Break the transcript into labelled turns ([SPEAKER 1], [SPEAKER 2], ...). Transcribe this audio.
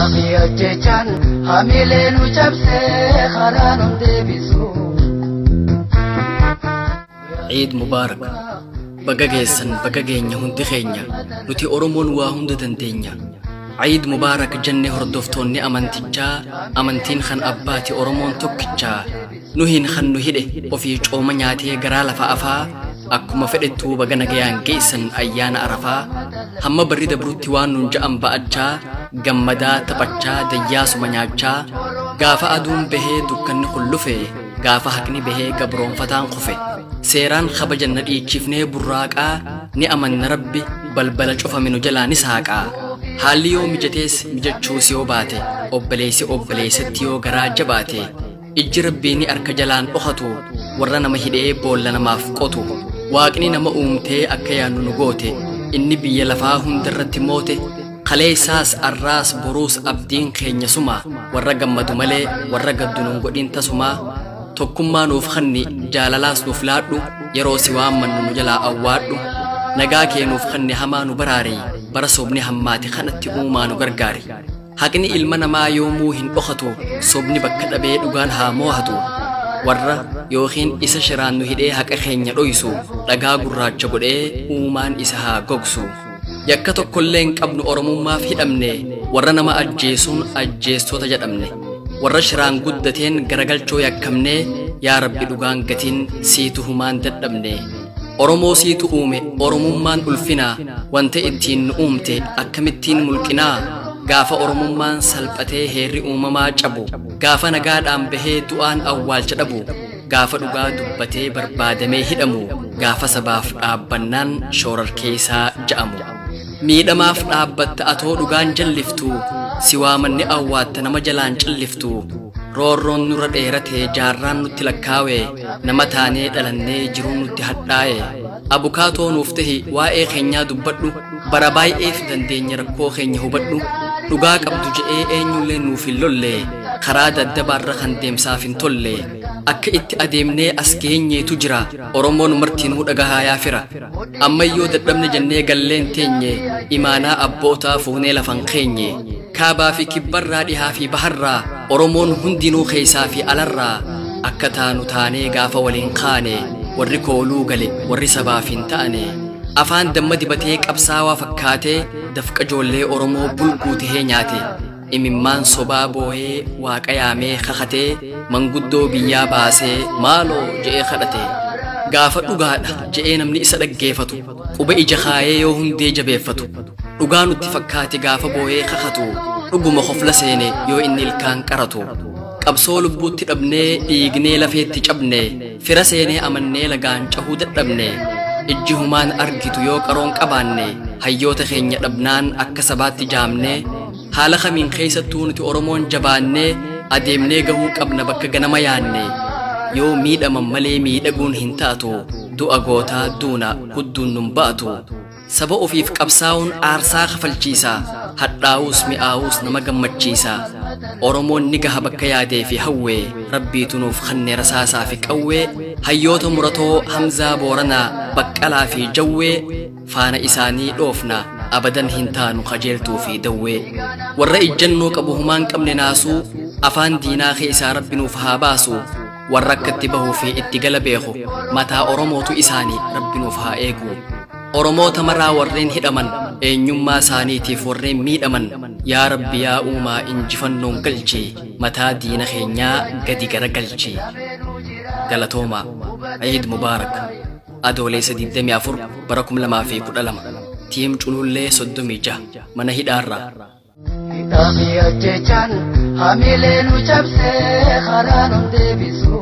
[SPEAKER 1] Hidhaa fi ajjechaan hamilee nu cabsee karaa nu deebisu.
[SPEAKER 2] Ciid Mubaarak. Baga geessan, baga geenya hundi keenya, nuti Oromoon waa hunda dandeenya. Ciid Mubaarak jenne hordoftoonni amantichaa, amantiin kan abbaati, Oromoon tokkichaa. Nuhin kan nu hidhe ofii cooma nyaatee garaa lafa afaa, akkuma fedhettuu baga nagayaan geessan ayyaana Arafaa. Hamma barri dabrutti waan nun ja'an ba'achaa, gammadaa, taphachaa, dayyaasuma nyaachaa, gaafa aduun bahee dukkanni kullufe, gaafa haqni bahee gabroonfataan kufe, seeraan kabajanna dhiichifnee burraaqaa, ni amanna Rabbi balbala cufame nu jalaa ni saaqaa. Haalli yoo mijatees mijachuus yoo baate, obboleessi obboleessatti yoo garaa jabaate, ijji Rabbii ni arka jalaan dhokatu warra nama hidhee boolla namaaf qotu. Waaqni nama uumtee akka yaannu nu goote, inni biyya lafaa hundarratti moote. Kaleessaas arraas boruus abdiin keenya suma, warra gammadu malee warra gaddu nun godhin tasumaa. Tokkummaa nuuf kanni, jaalalaas nuuf laadhu, yeroo si waammannu nu jalaa awwaadhu. Nagaa kee nuuf kanni, hamaa nu baraari, bara sobni hammaate kanatti uumaa nu gargaari. Haqni ilma namaa yoomuu hin dhokatu, sobni bakka dhabee dhugaan haa moohatu. Warra yookiin isa shiraan nu hidhee haqa keenya dhoysu, dhagaa gurraacha godhee uumaan isa haa gogsu. Yakka tokkollee hin qabnu, Oromummaaf hidhamne. Warra nama ajjeesuun ajjeestota jedhamne, warra shiraan guddateen garagalchoo yakkamne. Yaa Rabbi, dhugaan gatiin siitu humaan dadhabne. Oromoo siitu uume, Oromummaan ulfinaa, wanta ittiin nu uumte akkamittiin mulqinaa? Gaafa Oromummaan salphatee heerri uumamaa cabu, gaafa nagaadhaan bahee du'aan awwaalcha dhabu, gaafa dhugaa dubbatee barbaadamee hidhamu, gaafa sabaaf dhaabbannaan shoorarkeessaa ja'amu, miidhamaaf dhaabbatta atoo dhugaan jalliftu, si waamanni awwaatta nama jalaan calliftu. Roorroon nurra dheerate, jaarraan nutti lakkaawe, nama taanee dhalannee jiruun nutti hadhaa'e. Abukaatoo nuuf tahi, waa'ee keenyaa dubbadhu, bara baay'eef dandeenya rakkoo keenya hubadhu. Dhugaa qabdu je'ee eenyullee nuuf hin lolle, karaa daddabaarra kan deemsaaf hin tolle akka itti adeemnee as geenyeetu jira. Oromoon martinuu dhagahaa yaa fira, ammayyoo dadhabne jennee galleen teenye, imaanaa abbootaa fuunee lafan keenye. Kaabaa fi kibbarraa, dhihaa fi baharraa, Oromoon hundinuu keessaa fi alarraa akka taanu taanee gaafa waliin kaane, warri kooluu gale, warri sabaaf hin ta'ane, afaan damma dibatee qabsaawaa fakkaatee dafqa ijoollee Oromoo bulguu tahee nyaate, imimmaan sobaa boohee, waaqa yaamee kakatee, manguddoo biyyaa baasee maaloo je'ee kadhate, gaafa dhugaadha je'ee namni isa dhaggeeffatu quba ija kaayee yoo hundee jabeeffatu, dhugaa nutti fakkaate gaafa boohee kakatu, dhuguma kofla seene yoo inni ilkaan qaratu. Qabsoo lubbuutti dhabnee, dhiignee lafeetti cabne, fira seenee amannee lagaan cahuu dadhabne, ijji humaan argitu yoo qaroon qabaanne, hayyoota keenya dhabnaan akka sabaatti jaamne. Haala kamiin keessattuu nuti Oromoon jabaannee adeemnee gahuu qabna bakka ganama yaanne. Yoo miidhaman malee miidhaguun hin taatu, du'a gootaa duuna hudduun nun ba'atu. Saba ofiif qabsaa'uun aarsaa kafalchiisa, hadhaa'uus mi'aawuus nama gammachiisa. Oromoon ni gaha bakka yaadee fi hawwee, Rabbiitu nuuf kanne rasaasaa fi qawwee. Hayyoota muratoo Hamzaa Booranaa, Baqqalaa fi Jawwee faana isaanii dhoofna, abadan hin taanu kajeeltuu fi dawwee. Warra ijjannoo qabu humaan qabne naasuu, afaan diinaa keessaa Rabbi nuuf haa baasu. Warra akka itti bahuu fi itti gala beeku mataa Oromootu isaanii Rabbi nuuf haa eegu. Oromoota maraa warreen hidhaman, eenyummaa isaaniitiif warreen miidhaman, yaa Rabbi, yaa uumaa, injifannoon galchi, mataa diina keenyaa gadi garagalchi. Galatooma. Ciid Mubaarak. Adooleessa 24 bara 2012, Tiim Culullee 36, mana hidhaarraa.
[SPEAKER 1] Hidhaa fi ajjechaan hamilee nu cabsee karaa nu deebisu.